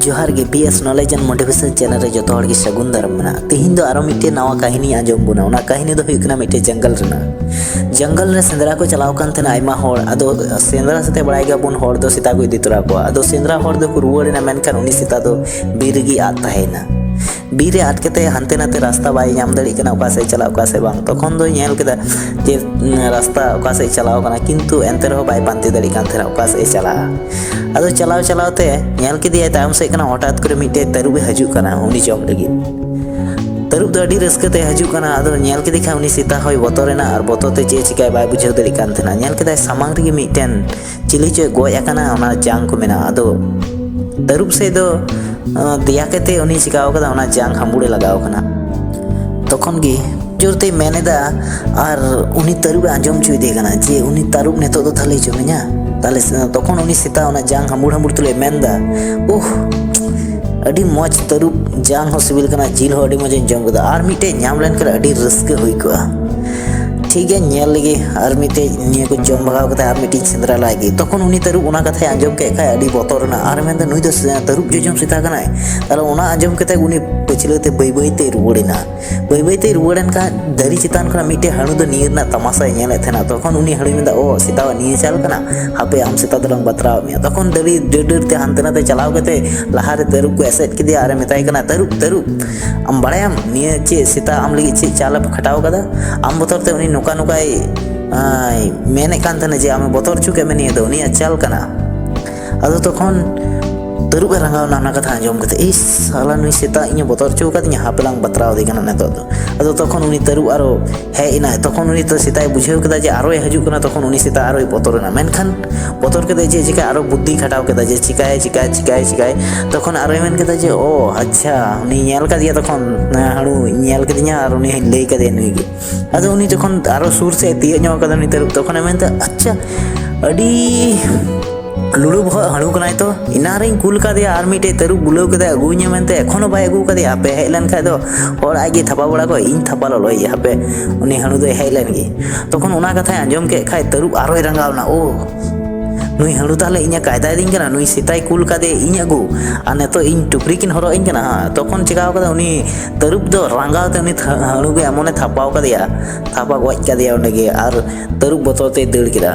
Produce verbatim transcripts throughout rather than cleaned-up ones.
ᱡᱚᱦᱟᱨ ᱜᱮ, BS Knowledge and Motivation channel ᱨᱮ ᱡᱚᱛᱚ ᱦᱚᱲ ᱜᱮ ᱥᱟᱹᱜᱩᱱ ᱫᱟᱨᱟᱢ ᱢᱮᱱᱟᱜᱼᱟ᱾ ᱛᱮᱦᱮᱧ ᱫᱚ ᱟᱨᱚ ᱢᱤᱫᱴᱮᱱ ᱱᱟᱣᱟ ᱠᱟᱹᱦᱱᱤ ᱟᱸᱡᱚᱢ ᱵᱚᱱᱟ᱾ ᱚᱱᱟ ᱠᱟᱹᱦᱱᱤ ᱫᱚ ᱦᱩᱭᱩᱜ ᱠᱟᱱᱟ ᱢᱤᱫᱴᱮᱱ ᱡᱚᱝᱜᱚᱞ ᱨᱮᱱᱟᱜ᱾ ᱡᱚᱝᱜᱚᱞ ᱨᱮ ᱥᱮᱸᱫᱽᱨᱟ ᱠᱚ ᱪᱟᱞᱟᱣ ᱠᱟᱱ ᱛᱟᱦᱮᱱᱟ ᱟᱭᱢᱟ ᱦᱚᱲ᱾ ᱟᱫᱚ ᱥᱮᱸᱫᱽᱨᱟ ᱥᱟᱛᱮ ᱵᱟᱲᱟᱭ ᱜᱮᱭᱟᱵᱚᱱ, ᱦᱚᱲ ᱫᱚ ᱥᱮᱛᱟ ᱠᱚ ᱤᱫᱤ ᱛᱚᱨᱟ ᱠᱚᱣᱟ᱾ ᱟᱫᱚ ᱥᱮᱸᱫᱽᱨᱟ ᱦᱚᱲ ᱫᱚᱠᱚ ᱨᱩᱣᱟᱹᱲ ᱮᱱᱟ, ᱢᱮᱱᱠᱷᱟᱱ ᱩᱱᱤ ᱥᱮᱛᱟ ᱫᱚ ᱵᱤᱨ ᱨᱮᱜᱮ ᱟᱫ ᱛᱟᱦᱮᱸᱭᱮᱱᱟ᱾ ᱵᱤᱨ ᱨᱮ ᱟᱫ ᱠᱟᱛᱮ ᱦᱟᱱᱛᱮ ᱱᱟᱛᱮ ᱨᱟᱥᱛᱟ ᱵᱟᱭ ᱧᱟᱢ ᱫᱟᱲᱮᱭᱟᱜ ᱠᱟᱱᱟ, ᱚᱠᱟ ᱥᱮᱫ ᱪᱟᱞᱟᱜ, ᱚᱠᱟ ᱥᱮᱫ ᱵᱟᱝ᱾ ᱛᱚᱠᱷᱚᱱ ᱫᱚᱭ ᱧᱮᱞ ᱠᱮᱫᱟ ᱡᱮ, ᱩᱸ, ᱨᱟᱥᱛᱟ ᱚᱠᱟ ᱥᱮᱫ ᱪᱟᱞᱟᱣ ᱠᱟᱱᱟ, ᱠᱤᱱᱛᱩ ᱮᱱᱛᱮ ᱨᱮᱦᱚᱸ ᱵᱟᱭ ᱯᱟᱱᱛᱮ ᱫᱟᱲᱮᱭᱟᱜ ᱠᱟᱱ ᱛᱟᱦᱮᱱᱟ ᱚᱠᱟ ᱥᱮᱫ ᱮ ᱪᱟᱞᱟᱜᱼᱟ᱾ ᱟᱫᱚ ᱪᱟᱞᱟᱣ ᱪᱟᱞᱟᱣ ᱛᱮ ᱧᱮᱞ ᱠᱮᱫᱮᱭᱟᱭ ᱛᱟᱭᱚᱢ ᱥᱮᱫ ᱠᱷᱚᱱᱟᱜ ᱦᱚᱴᱟᱛ ᱠᱚᱨᱮ ᱢᱤᱫᱴᱮᱡ ᱛᱟᱹᱨᱩᱵ ᱮ ᱦᱤᱡᱩᱜ ᱠᱟᱱᱟ ᱩᱱᱤ ᱡᱚᱢ ᱞᱟᱹᱜᱤᱫ᱾ ᱛᱟᱹᱨᱩᱵ ᱫᱚ ᱟᱹᱰᱤ ᱨᱟᱹᱥᱠᱟᱹ ᱛᱮ ᱦᱤᱡᱩᱜ ᱠᱟᱱᱟ᱾ ᱟᱫᱚ ᱧᱮᱞ ᱠᱮᱫᱮ ᱠᱷᱟᱱ ᱩᱱᱤ ᱥᱮᱛᱟ ᱦᱚᱸᱭ ᱵᱚᱛᱚᱨ ᱮᱱᱟ ᱟᱨ ᱵᱚᱛᱚᱨ ᱛᱮ ᱪᱮᱫ ᱮ ᱪᱤᱠᱟᱹᱭᱟ ᱵᱟᱭ ᱵᱩᱡᱷᱟᱹᱣ ᱫᱟᱲᱮᱭᱟᱜ ᱠᱟᱱ ᱛᱟᱦᱮᱱᱟ᱾ ᱧᱮᱞ ᱠᱮᱫᱟᱭ ᱥᱟᱢᱟᱝ ᱨᱮᱜᱮ ᱢᱤᱫᱴᱮᱱ ᱪᱤᱞᱤ ᱪᱚᱭ ᱜᱚᱡ ᱟᱠᱟᱱᱟ, ᱚᱱᱟ ᱡᱟᱝ ᱠᱚ ᱢᱮᱱᱟᱜᱼᱟ᱾ ᱟᱫᱚ ᱛᱟᱹᱨᱩᱵ ᱥᱮᱫ ᱫᱚ, ᱟᱸ, ᱫᱮᱭᱟ ᱠᱟᱛᱮ ᱩᱱᱤ ᱪᱤᱠᱟᱣ ᱠᱟᱫᱟ, ᱚᱱᱟ ᱡᱟᱝ ᱦᱟᱺᱵᱩᱲᱮ ᱞᱟᱜᱟᱣ ᱠᱟᱱᱟ᱾ ᱛᱚᱠᱷᱚᱱ ᱜᱮ ᱡᱳᱨᱛᱮᱭ ᱢᱮᱱ ᱮᱫᱟ, ᱟᱨ ᱩᱱᱤ ᱛᱟᱹᱨᱩᱵ ᱮ ᱟᱸᱡᱚᱢ ᱦᱚᱪᱚᱭᱮᱫᱮ ᱠᱟᱱᱟ ᱡᱮ ᱩᱱᱤ ᱛᱟᱹᱨᱩᱵ ᱱᱤᱛᱚᱜ ᱫᱚ ᱛᱟᱦᱞᱮ ᱡᱚᱢᱮᱧᱟ᱾ ᱛᱟᱦᱞᱮ ᱥᱮ-, ᱛᱚᱠᱷᱚᱱ ᱩᱱᱤ ᱥᱮᱛᱟ ᱚᱱᱟ ᱡᱟᱝ ᱦᱟᱺᱵᱩᱲ ᱦᱟᱺᱵᱩᱲ ᱛᱩᱞᱩᱡ ᱮ ᱢᱮᱱ ᱮᱫᱟ, "ᱩᱦ, ᱟᱹᱰᱤ ᱢᱚᱡᱽ ᱛᱟᱹᱨᱩᱵ ᱡᱟᱝ ᱦᱚᱸ ᱥᱤᱵᱤᱞ ᱠᱟᱱᱟ, ᱡᱤᱞ ᱦᱚᱸ ᱟᱹᱰᱤ ᱢᱚᱡᱽ ᱤᱧ ᱡᱚᱢ ᱠᱮᱫᱟ, ᱟᱨ ᱢᱤᱫᱴᱮᱡ ᱧᱟᱢ ᱞᱮᱱᱠᱷᱟᱱ ᱟᱹᱰᱤ ᱨᱟᱹᱥᱠᱟᱹ ᱦᱩᱭ ᱠᱚᱜᱼᱟ᱾ ᱴᱷᱤᱠ ᱜᱮᱭᱟ, ᱧᱮᱞ ᱞᱮᱜᱮ, ᱟᱨ ᱢᱤᱫᱴᱮᱡ ᱱᱤᱭᱟᱹ ᱠᱚ ᱡᱚᱢ ᱵᱷᱟᱜᱟᱣ ᱠᱟᱛᱮ ᱟᱨ ᱢᱤᱫᱴᱮᱡ ᱥᱮᱸᱫᱽᱨᱟ ᱞᱟᱭ ᱜᱮ᱾" ᱛᱚᱠᱷᱚᱱ ᱩᱱᱤ ᱛᱟᱹᱨᱩᱵ ᱚᱱᱟ ᱠᱟᱛᱷᱟᱭ ᱟᱸᱡᱚᱢ ᱠᱮᱫ ᱠᱷᱟᱡ ᱟᱹᱰᱤ ᱵᱚᱛᱚᱨ ᱮᱱᱟ ᱟᱨ ᱢᱮᱱᱫᱟ, "ᱱᱩᱭ ᱫᱚ ᱥᱮ-, ᱛᱟᱹᱨᱩᱵ ᱡᱚᱡᱚᱢ ᱥᱮᱛᱟ ᱠᱟᱱᱟᱭ?" ᱛᱟᱦᱞᱮ ᱚᱱᱟ ᱟᱸᱡᱚᱢ ᱠᱟᱛᱮ ᱩᱱᱤ ᱯᱟᱹᱪᱷᱞᱟᱹ ᱛᱮ ᱵᱟᱹᱭ ᱵᱟᱹᱭ ᱛᱮᱭ ᱨᱩᱣᱟᱹᱲ ᱮᱱᱟ᱾ ᱵᱟᱹᱭ ᱵᱟᱹᱭ ᱛᱮᱭ ᱨᱩᱣᱟᱹᱲ ᱮᱱ ᱠᱷᱟᱱ ᱫᱟᱨᱮ ᱪᱮᱛᱟᱱ ᱠᱷᱚᱱᱟᱜ ᱢᱤᱫᱴᱮᱡ ᱦᱟᱹᱬᱩ ᱫᱚ ᱱᱤᱭᱟᱹ ᱨᱮᱱᱟᱜ ᱛᱟᱢᱟᱥᱟᱭ ᱧᱮᱞᱮᱫ ᱛᱟᱦᱮᱱᱟ᱾ ᱛᱚᱠᱷᱚᱱ ᱩᱱᱤ ᱦᱟᱹᱬᱩᱭ ᱢᱮᱱᱫᱟ, "ᱚ, ᱥᱮᱛᱟ ᱱᱤᱭᱟᱹ ᱪᱟᱞ ᱠᱟᱱᱟ, ᱦᱟᱯᱮ ᱟᱢ ᱥᱮᱛᱟ ᱫᱚᱞᱟᱝ ᱵᱟᱛᱨᱟᱣ ᱢᱮᱭᱟ᱾" ᱛᱚᱠᱷᱚᱱ ᱫᱟᱨᱮ ᱰᱟᱹᱨ ᱰᱟᱹᱨ ᱛᱮ ᱦᱟᱱᱛᱮ ᱱᱟᱛᱮ ᱪᱟᱞᱟᱣ ᱠᱟᱛᱮ ᱞᱟᱦᱟᱨᱮ ᱛᱟᱹᱨᱩᱵ ᱠᱚ ᱮᱥᱮᱫ ᱠᱮᱫᱮᱭᱟ ᱟᱨᱮ ᱢᱮᱛᱟᱭ ᱠᱟᱱᱟ, "ᱛᱟᱹᱨᱩᱵ, ᱛᱟᱹᱨᱩᱵ, ᱟᱢ ᱵᱟᱲᱟᱭᱟᱢ ᱱᱤᱭᱟᱹ ᱪᱮᱫ ᱥᱮᱛᱟ ᱟᱢ ᱞᱟᱹᱜᱤᱫ ᱪᱮᱫ ᱪᱟᱞᱮ ᱠᱷᱟᱴᱟᱣ ᱠᱟᱫᱟ? ᱟᱢ ᱵᱚᱛᱚᱨ ᱛᱮ ᱩᱱᱤ ᱱᱚᱝᱠᱟ ᱱᱚᱝᱠᱟᱭ, ᱟᱭ, ᱢᱮᱱᱮᱫ ᱠᱟᱱ ᱛᱟᱦᱮᱱᱟ ᱡᱮ ᱟᱢᱮ ᱵᱚᱛᱚᱨ ᱦᱚᱪᱚ ᱠᱮᱫ ᱢᱮ, ᱱᱤᱭᱟᱹ ᱫᱚ ᱩᱱᱤᱭᱟᱜ ᱪᱟᱞ ᱠᱟᱱᱟ᱾" ᱟᱫᱚ ᱛᱚᱠᱷᱚᱱ ᱛᱟᱹᱨᱩᱵ ᱮ ᱨᱟᱸᱜᱟᱣ ᱮᱱᱟ ᱚᱱᱟ ᱠᱟᱛᱷᱟ ᱟᱸᱡᱚᱢ ᱠᱟᱛᱮ, "ᱤᱥ, ᱥᱟᱞᱟ ᱱᱩᱭ ᱥᱮᱛᱟ ᱤᱧᱮ ᱵᱚᱛᱚᱨ ᱦᱚᱪᱚ ᱟᱠᱟᱫᱤᱧᱟ, ᱦᱟᱯᱮ ᱞᱟᱝ ᱵᱟᱛᱨᱟᱣ ᱫᱮ ᱠᱟᱱᱟ ᱱᱤᱛᱚᱜ ᱫᱚ᱾" ᱟᱫᱚ ᱛᱚᱠᱷᱚᱱ ᱩᱱᱤ ᱛᱟᱹᱨᱩᱵ ᱟᱨᱚ ᱦᱮᱡ ᱮᱱᱟᱭ᱾ ᱛᱚᱠᱷᱚᱱ ᱩᱱᱤ ᱛᱚ ᱥᱮᱛᱟᱭ ᱵᱩᱡᱷᱟᱹᱣ ᱠᱮᱫᱟ ᱡᱮ ᱟᱨᱚᱭ ᱦᱤᱡᱩᱜ ᱠᱟᱱᱟ᱾ ᱛᱚᱠᱷᱚᱱ ᱩᱱᱤ ᱥᱮᱛᱟ ᱟᱨᱚᱭ ᱵᱚᱛᱚᱨ ᱮᱱᱟ᱾ ᱢᱮᱱᱠᱷᱟᱱ ᱵᱚᱛᱚᱨ ᱠᱟᱛᱮ ᱪᱮᱫ ᱪᱤᱠᱟᱹ, ᱟᱨᱚ ᱵᱩᱫᱽᱫᱷᱤ ᱠᱷᱟᱴᱟᱣ ᱠᱮᱫᱟ ᱡᱮ ᱪᱤᱠᱟᱹᱭ, ᱪᱤᱠᱟᱹᱭ, ᱪᱤᱠᱟᱹᱭ, ᱪᱤᱠᱟᱹᱭ᱾ ᱛᱚᱠᱷᱚᱱ ᱟᱨᱚᱭ ᱢᱮᱱ ᱠᱮᱫᱟ ᱡᱮ, "ᱚ ᱟᱪᱪᱷᱟ, ᱩᱱᱤ ᱧᱮᱞ ᱠᱟᱫᱮᱭᱟ ᱛᱚᱠᱷᱚᱱ, ᱦᱟᱹᱬᱩ ᱧᱮᱞ ᱠᱮᱫᱮᱧᱟ ᱟᱨ ᱩᱱᱤ ᱞᱟᱹᱭ ᱠᱟᱫᱮᱭᱟ ᱱᱩᱭ ᱜᱮ᱾" ᱟᱫᱚ ᱩᱱᱤ ᱡᱚᱠᱷᱚᱱ ᱟᱨᱚ ᱥᱩᱨ ᱥᱮᱫ ᱮ ᱛᱤᱭᱟᱹᱜ ᱧᱚᱜ ᱠᱟᱫᱟ ᱩᱱᱤ ᱛᱟᱹᱨᱩᱵ, ᱛᱚᱠᱷᱚᱱᱮ ᱢᱮᱱᱫᱟ, "ᱟᱪᱪᱷᱟ, ᱟᱹᱰᱤ ᱞᱩᱲᱩ ᱵᱚᱦᱚᱜ ᱦᱟᱹᱬᱩ ᱠᱟᱱᱟᱭ ᱛᱚ, ᱮᱱᱟᱝ ᱨᱤᱧ ᱠᱩᱞ ᱠᱟᱫᱮᱭᱟ ᱟᱨ ᱢᱤᱫᱴᱮᱡ ᱛᱟᱹᱨᱩᱵ ᱵᱩᱞᱟᱹᱣ ᱠᱟᱛᱮ ᱟᱹᱜᱩᱣᱟᱹᱧᱟ ᱢᱮᱱᱛᱮ, ᱮᱠᱷᱚᱱᱳ ᱵᱟᱭ ᱟᱹᱜᱩ ᱠᱟᱫᱮᱭᱟ᱾ ᱦᱟᱯᱮ ᱦᱮᱡ ᱞᱮᱱ ᱠᱷᱟᱡ ᱫᱚ ᱦᱚᱲ ᱟᱡ ᱜᱮ ᱛᱷᱟᱯᱟ ᱵᱟᱲᱟ ᱠᱚᱣᱟ, ᱤᱧ ᱛᱷᱟᱯᱟ ᱞᱚᱞᱚᱭᱮᱭᱟ, ᱦᱟᱯᱮ ᱩᱱᱤ ᱦᱟᱹᱬᱩ ᱫᱚᱭ ᱦᱮᱡ ᱞᱮᱱ ᱜᱮ᱾" ᱛᱚᱠᱷᱚᱱ ᱚᱱᱟ ᱠᱟᱛᱷᱟᱭ ᱟᱸᱡᱚᱢ ᱠᱮᱫ ᱠᱷᱟᱡ ᱛᱟᱹᱨᱩᱵ ᱟᱨᱚᱭ ᱨᱟᱸᱜᱟᱣ ᱮᱱᱟ, "ᱳ, ᱱᱩᱭ ᱦᱟᱹᱬᱩ ᱛᱟᱦᱞᱮ ᱤᱧᱮ ᱠᱟᱭᱫᱟᱭ ᱫᱤᱧ ᱠᱟᱱᱟ, ᱱᱩᱭ ᱥᱮᱛᱟᱭ ᱠᱩᱞ ᱠᱟᱫᱮ ᱤᱧ ᱟᱹᱜᱩ, ᱟᱨ ᱱᱤᱛᱚᱜ ᱤᱧ ᱴᱩᱯᱨᱤ ᱠᱤᱱ ᱦᱚᱨᱚᱜ ᱟᱹᱧ ᱠᱟᱱᱟ᱾ ᱦᱟᱸ, ᱛᱚᱠᱷᱚᱱ ᱪᱮᱠᱟᱣ ᱠᱟᱫᱟ, ᱩᱱᱤ ᱛᱟᱹᱨᱩᱵ ᱫᱚ ᱨᱟᱸᱜᱟᱣ ᱛᱮ ᱩᱱᱤ ᱛᱷᱟ- ᱦᱟᱹᱬᱩ ᱜᱮ ᱮᱢᱚᱱᱮ ᱛᱷᱟᱯᱟᱣ ᱠᱟᱫᱮᱭᱟ, ᱛᱷᱟᱯᱟ ᱜᱚᱡ ᱠᱟᱫᱮᱭᱟ ᱚᱸᱰᱮ ᱜᱮ, ᱟᱨ ᱛᱟᱹᱨᱩᱵ ᱵᱚᱛᱚᱨ ᱛᱮᱭ ᱫᱟᱹᱲ ᱠᱮᱫᱟ᱾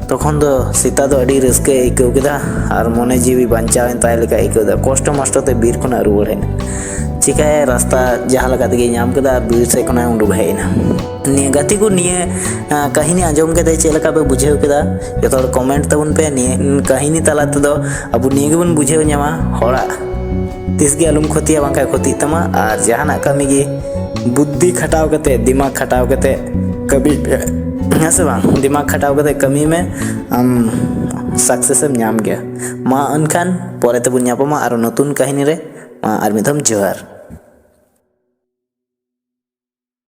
ᱛᱚᱠᱷᱚᱱ ᱫᱚ ᱥᱮᱛᱟ ᱫᱚ ᱟᱹᱰᱤ ᱨᱟᱹᱥᱠᱟᱹᱭ ᱟᱹᱭᱠᱟᱹᱣ ᱠᱮᱫᱟ, ᱟᱨ ᱢᱚᱱᱮ ᱡᱤᱣᱤ ᱵᱟᱧᱪᱟᱣ ᱮᱱ ᱛᱟᱭ ᱞᱮᱠᱟᱭ ᱟᱹᱭᱠᱟᱹᱣ ᱮᱫᱟ᱾ ᱠᱚᱥᱴᱚ ᱢᱚᱥᱴᱚ ᱛᱮ ᱵᱤᱨ ᱠᱷᱚᱱᱟᱜ ᱨᱩᱣᱟᱹᱲ ᱦᱮᱡ ᱮᱱᱟ᱾ ᱪᱤᱠᱟᱹᱭᱟᱭ, ᱨᱟᱥᱛᱟ ᱡᱟᱦᱟᱸ ᱞᱮᱠᱟ ᱛᱮᱜᱮ ᱧᱟᱢ ᱠᱮᱫᱟ ᱟᱨ ᱵᱤᱨ ᱥᱮᱫ ᱠᱷᱚᱱᱟᱜ ᱩᱰᱩᱠ ᱦᱮᱡ ᱮᱱᱟ᱾ ᱱᱤᱭᱟᱹ ᱜᱟᱛᱮ ᱠᱚ, ᱱᱤᱭᱟᱹ ᱟᱸ, ᱠᱟᱹᱦᱱᱤ ᱟᱸᱡᱚᱢ ᱠᱟᱛᱮ ᱪᱮᱫ ᱞᱮᱠᱟ ᱯᱮ ᱵᱩᱡᱷᱟᱹᱣ ᱠᱮᱫᱟ? ᱡᱚᱛᱚ ᱦᱚᱲ ᱠᱚᱢᱮᱱᱴ ᱛᱟᱵᱚᱱ ᱯᱮ᱾ ᱱᱤᱭᱟᱹ ᱠᱟᱹᱦᱱᱤ ᱛᱟᱞᱟ ᱛᱮᱫᱚ ᱟᱵᱚ ᱱᱤᱭᱟᱹ ᱜᱮᱵᱚᱱ ᱵᱩᱡᱷᱟᱹᱣ ᱧᱟᱢᱟ, ᱦᱚᱲᱟᱜ ᱛᱤᱥ ᱜᱮ ᱟᱞᱚᱢ ᱠᱷᱚᱛᱤᱭᱟ, ᱵᱟᱝᱠᱷᱟᱱ ᱠᱷᱚᱛᱤᱜ ᱛᱟᱢᱟ᱾ ᱟᱨ ᱡᱟᱦᱟᱱᱟᱜ ᱠᱟᱹᱢᱤ ᱜᱮ ᱵᱩᱫᱽᱫᱷᱤ ᱠᱷᱟᱴᱟᱣ ᱠᱟᱛᱮ, ᱫᱤᱢᱟᱜᱽ ᱠᱷᱟᱴᱟᱣ ᱠᱟᱛᱮ ᱠᱟᱹᱢᱤ ᱯᱮ, ᱦᱮᱸ ᱥᱮ ᱵᱟᱝ? ᱫᱤᱢᱟᱜᱽ ᱠᱷᱟᱴᱟᱣ ᱠᱟᱛᱮ ᱠᱟᱹᱢᱤ ᱢᱮ, ᱟᱢ ᱥᱟᱠᱥᱮᱥ ᱮᱢ ᱧᱟᱢ ᱜᱮᱭᱟ᱾ ᱢᱟ ᱮᱱᱠᱷᱟᱱ ᱯᱚᱨᱮ ᱛᱮᱵᱚᱱ ᱧᱟᱯᱟᱢᱟ ᱟᱨᱚ ᱱᱚᱛᱩᱱ ᱠᱟᱹᱦᱱᱤ ᱨᱮ᱾ ᱢᱟ ᱟᱨ ᱢᱤᱫ ᱫᱷᱟᱣ ᱡᱚᱦᱟᱨ᱾